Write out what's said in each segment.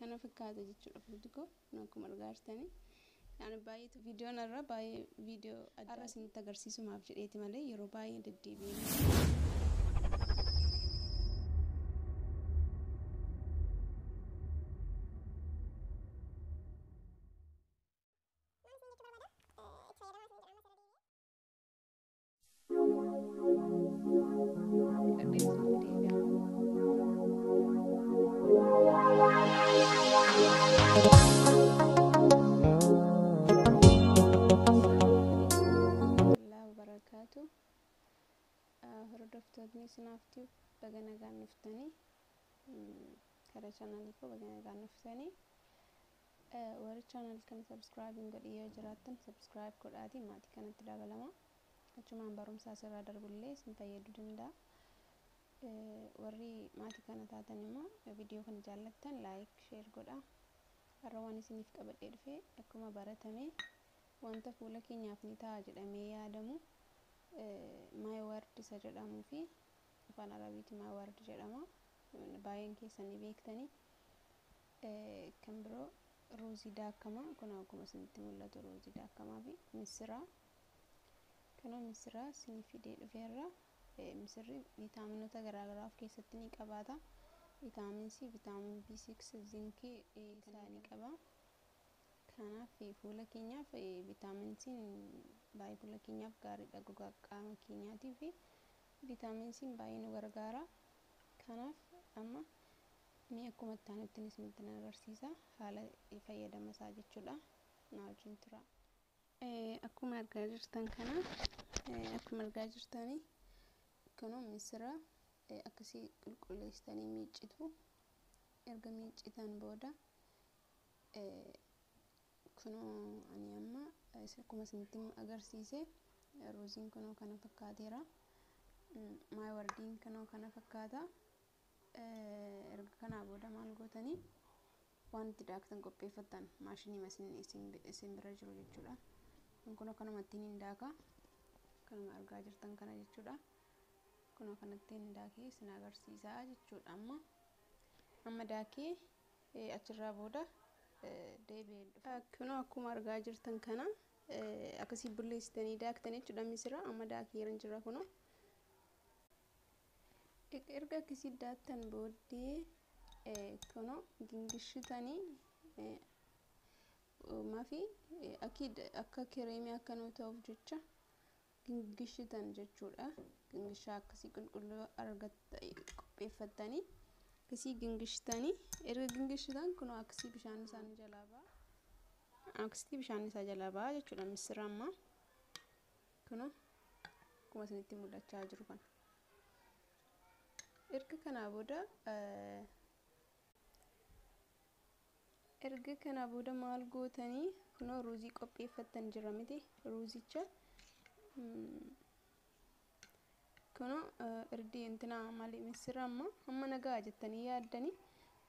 Kana fakkaata jechuudha fuulli koo akkuma argaa jirtanii. Ani baay'ee viidiyoon irra baay'ee viidiyoo adda isinitti agarsiisumaaf jedheeti malee yeroo baay'ee deddeebi'ee. Hordoftoonni isinaaftiif baga nagaan dhuftanii karaa chaanaalii koo baga nagaan dhuftanii warri chaanaal kana sabskraayib hin godhin yoo jiraattan sabskraayib godhaatii maatii kanatti dabalama. Achumaan barumsa asirraa darbullee isin fayyaduu danda'a. Warri maatii kana taatan immoo viidiyoo kana jaallattan laayik sheer godhaa. Har'a waan isiniif qabadhee dhufe akkuma baratame wanta fuula keenyaaf ni ta'a jedhamee yaadamu Maaywaard isa jedhamuu fi afaan Arabiitti Maaywaard jedhama. Baay'een keessan ni beektanii. Kan biroo ruuzii daakamaa kun akkuma isinitti mul'atu ruuzii daakamaa fi misiraa. Kana misiraa isinii fidee dhufeerra. Misirri viitaaminoota garaagaraa of keessatti ni qabaata. Viitaamin C, viitaamin B6, zinkii isaa ni qaba. Kanaaf fuula keenyaaf viitaamin C baay'ee fuula keenyaaf gaariidha gogaa qaama keenyaatii fi viitaamin C baay'ee nu gargaara. Kanaaf amma mee akkuma itti aanutti isinitti agarsiisa haala fayyadama isaa jechuudha. Na wajjin tura. Akkuma argaa jirtan kana akkuma argaa jirtanii kunoo misira akkasii qulqulleessitanii miiccitu. Erga miiccitan booda kunoo ani amma akkuma isinitti agarsiise ruuziin kunoo kana fakkaateera. Maayiwardiin kunoo kana fakkaata. Erga kanaa booda maal gootanii waan itti daaktan qopheeffattan maashinii isin bira jiru jechuudha. Kun akkanumatti hin daaka. Kanuma argaa jirtan kana jechuudha. Kunoo kanatti hin daakee isin agarsiisaa jechuudha. Amma daakee achirraa booda deebi'ee dhufa. Kunoo akkuma argaa jirtan kana akkasii bulleessitanii daaktan jechuudha misira. Amma daakeera jira kunoo. Erga akkasii daaktan booddee kunoo gingishitanii maafi akka kireemii akka nuu ta'uuf jecha gingishitan jechuudha. Gingishaa akkasii qulqulluu qopheeffattanii akkasii gingishitanii erga gingishitan kunoo akkasii bishaan isaanii jalaa ba'a. Akkasitti bishaan isaa jalaa ba'a jechuudha misira amma. Kunoo akkuma isinitti mul'achaa jiru kana. Erga kanaa booda maal gootanii kunoo ruuzii qopheeffattan jira miti ruuzicha kunoo irdii intina maali misira amma nagaa jettanii yaaddanii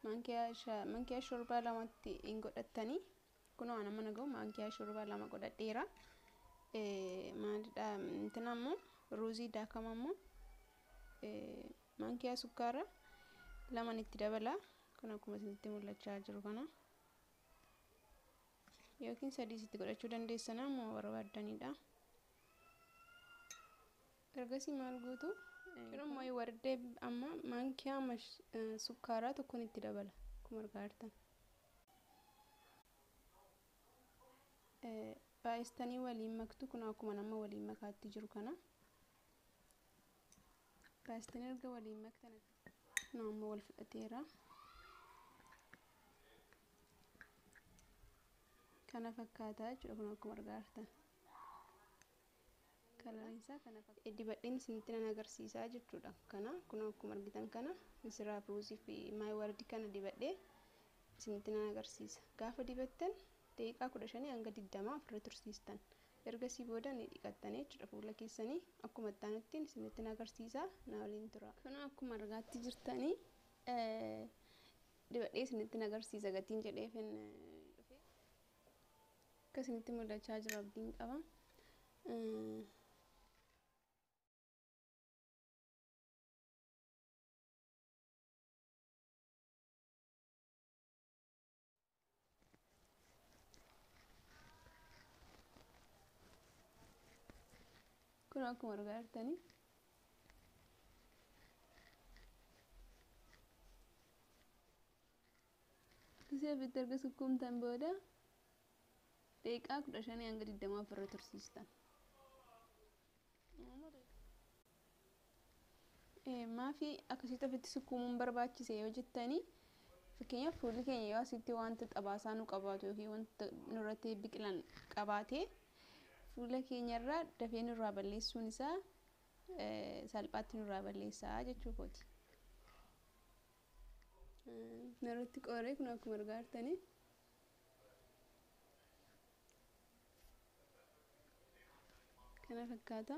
maankiyaa shorbaa lamatti hin godhattanii kunoo an amma naga'u maankiyaa shorbaa lama godhadheera. Maalidha intina ammoo ruuzii daakama ammoo maankiyaa sukkaara laman itti dabala. Kun akkuma isinitti mul'achaa jiru kana yookiin sadii itti godhachuu dandeessan ammoo barbaaddanidha. Ergasii maal gootu? Kun maaywaardee amma maankiyaa sukkaaraa tokkoon itti dabala akkuma argaa jirtan. Baay'istanii waliin maktu kun akkuma nama waliin makaatti jiru kana. Baay'istanii erga waliin maktan kun amma wal fudhateera. Kana fakkaataa jechuudha kun akkuma argaa jirtan. Kalarri isaa kana fakkaata. Dibadheen isinitti nan agarsiisaa jechuudha. Kana kun akkuma argitan kana misiraa ruuzii fi maayiwardii kana dibadhee isinitti nan agarsiisa. Gaafa dibattan daqiiqaa 15 hanga 20 ofirra tursiistan. Ergasii booda ni dhiqattanii jechuudha fuula keessanii akkuma itti aanutti isinitti nan agarsiisa. Na waliin tura. Kun akkuma argaatti jirtanii dibadhee isinitti nan agarsiisa gatiin jedheefin dhufe. Akka isinitti mul'achaa jiru abdiin qaba. Kun akkuma argaa jirtanii akkasii ofitti erga sukkuumtan booda daqiiqaa 15 hanga 20 ofirra tursiistan. Maafi akkasitti ofitti sukkuumuun barbaachise yoo jettanii, fakkeenyaaf fuulli keenya yoo asitti wanta xabaasaa nu qabaatu yookiin wanta nurratti biqilan qabaate, fuula keenyarraa dafee nurraa balleessuun isaa salphaatti nurraa balleessaa jechuu kooti. Narratti qoree kun akkuma argaa jirtanii kana fakkaata.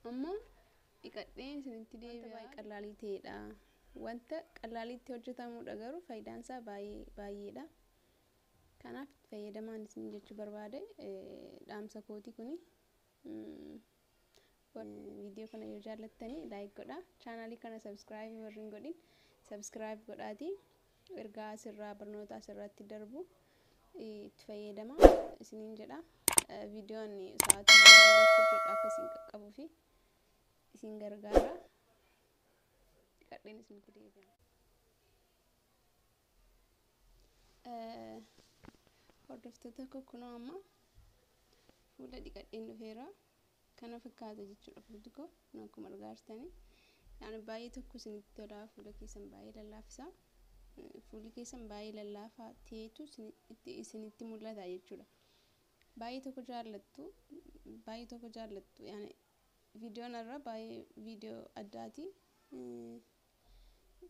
Amma dhiqadheen isinitti deebi'a. Baay'ee qalaalii ta'edha. Wanta qalaaliitti hojjetamudha, garuu faayidaan isaa baay'ee baay'eedha. Kanaaf itti fayyadamaan isin jechuu barbaade, dhaamsa kooti kuni. Viidiyoo kana yoo jaallattanii like godhaa. Chaanaalii kana subscribe warri hin godhin subscribe godhaati. Ergaa asirraa, barnoota asirratti darbu itti fayyadama isiniin jedha. Viidiyoon sa'aatii yeroo hojjedhu akka isin qaqqabuu fi isin gargaara. Dhiqadheen isinitti deebi'a. Hordoftoota koo, kunoo amma fuula dhiqadheen dhufeera. Kana fakkaata jechuudha fuulli koo, kun akkuma argaa jirtanii. Yaani baay'ee tokko isinitti tola, fuula keessan baay'ee lallaafisa. Fuulli keessan baay'ee lallaafaa ta'etu isinitti mul'ata jechuudha. Baay'ee tokko jaallattu, baay'ee tokko jaallattu. Yaani viidiyoon irra baay'ee viidiyoo addaati.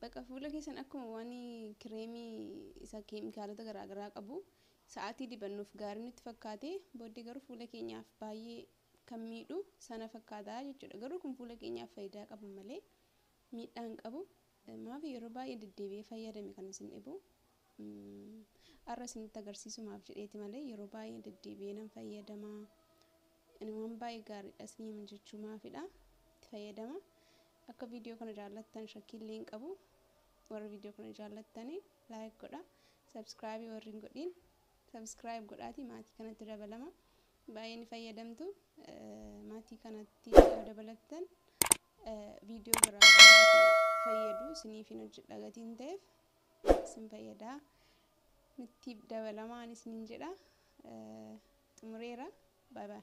Bakka fuula keessan akkuma waan kireemii isa keemikaalota garaagaraa qabu sa'aatii dibannuuf gaarii nutti fakkaate, booddee garuu fuula keenyaaf baay'ee kan miidhu sana fakkaata jechuudha. Garuu kun fuula keenyaaf faayidaa qaba malee miidhaa hin qabu. Maaf yeroo baay'ee deddeebi'ee fayyadame kan isin dhibu. Har'a isinitti agarsiisumaaf jedheeti malee yeroo baay'ee deddeebi'ee nan fayyadama. Inni waan baay'ee gaariidha isin himan jechuu maafidha. Itti fayyadama. Akka viidiyoo kana jaallattan shakkiillee hin qabu. Warri viidiyoo kana jaallattanii like godha. Subscribe warri hin godhin subscribe godhaati maatii kanatti dabalama. Baay'ee ni fayyadamtu. Maatii kanatti yoo dabalattan viidiyoo garaagaraa fayyadu isiniif hin hojjedha gatiin ta'eef isin fayyadaa. Nutti dabalamaan isiniin jedha. Xumureera. Bye bye.